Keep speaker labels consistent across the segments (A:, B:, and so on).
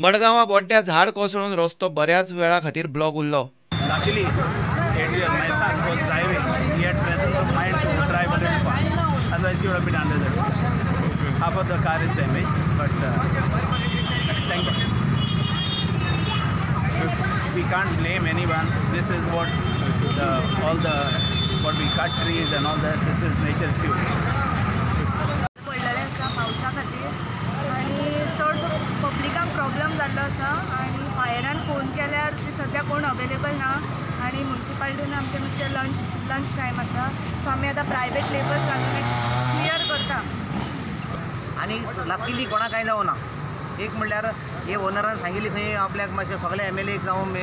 A: मडगांवां बोड्ड्या झाड कोसळून रस्तो बऱ्याच वेळा खातीर ब्लॉक उरलो.
B: Luckily, Adrian, my son, was driving. He had presence of mind to drive a little fast. Otherwise, he would have been under the road. Half of the car is damaged, but thank God. We can't blame anyone. This is what what we cut trees and all that. This is nature's fury.
C: पडलेलें आसा पावसा खातीर आनी चडसो पब्लिकांक problem जाल्लो आसा आनी फायरान phone केल्यार ती सद्या कोण अवेलेबल ना आनी मुन्सिपालिटीन आमचें मातशें लंच टायम आसा, सो आमी आतां प्रायवेट लेबर्स घालून क्लियर करता.
D: आनी लकीली कोणाक कांय जावना. एक म्हणल्यार हे ओनरान सांगिल्ली खंय आपल्याक मातशें सगळे एम एल एक जावं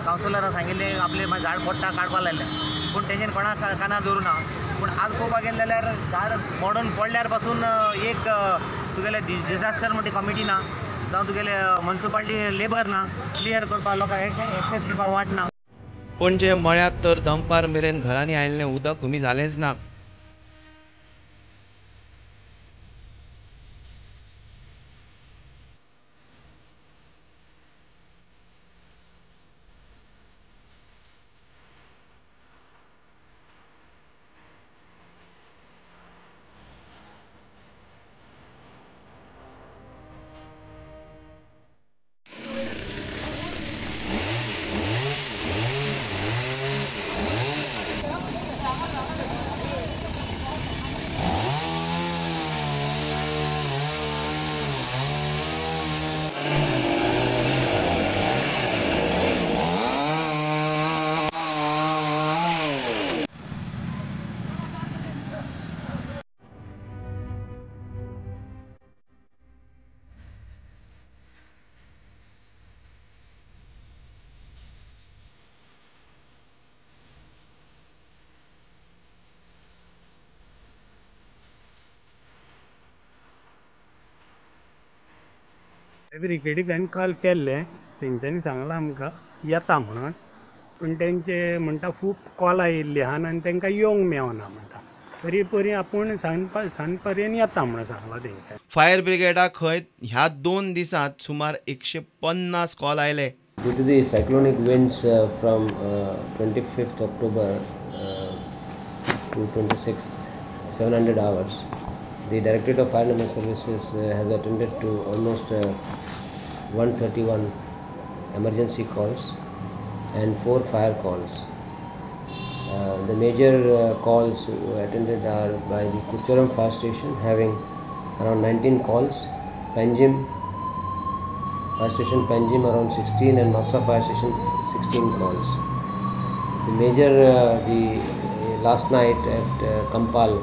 D: कावन्सिलरान सांगिल्लें आपलें मातशें झाड पडटा काडपाक लायलें, पूण तेंच्यानी कोणाक कानार दवरूं ना. पूण आज पळोवपाक गेलें जाल्यार झाड मोडून पडल्यार पासून एक तुगेलें डिजास्टर म्हणटा कमिटी ना, जावं तुगेलें मुन्सिपालिटी लेबर ना, क्लियर करपाक लोकांक एक्सेस करपाक वाट ना.
A: पणजे मळ्यांत तर दनपार मेरेन घरांनी आयिल्लें उदक कमी जालेंच ना.
E: ब्रिगेडींतल्यान कॉल केल्ले, तेंच्यांनी सांगलां आमकां येता म्हणून, पूण तेंचे म्हणटा खूब कॉलां येयल्ली आहा आनी तांकां येवंक मेवना म्हणटा, तरी परी आपूण सांज पर्यंत येता म्हणून सांगलां तेंच्यांनी.
A: फायर ब्रिगेडाक खंय ह्या 2 दिसांत सुमार 150 कॉल आयले.
F: Due to the cyclonic winds from 25th October to 26th, 700 hours, the Directorate of Fire and Emergency Services has attended to almost 131 emergency calls and 4 fire calls. The major calls attended are by the Curchorem Fire Station having around 19 calls, Panjim Fire Station Panjim around 16 and Mapsa Fire Station 16 calls. The major last night at Kampal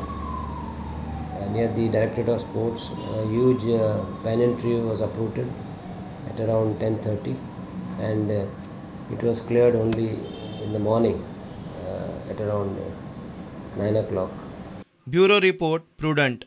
F: near the Directorate of Sports, a huge banyan tree was uprooted at around 10:30 and it was cleared only in the morning at around 9 o'clock.
A: Bureau Report, Prudent.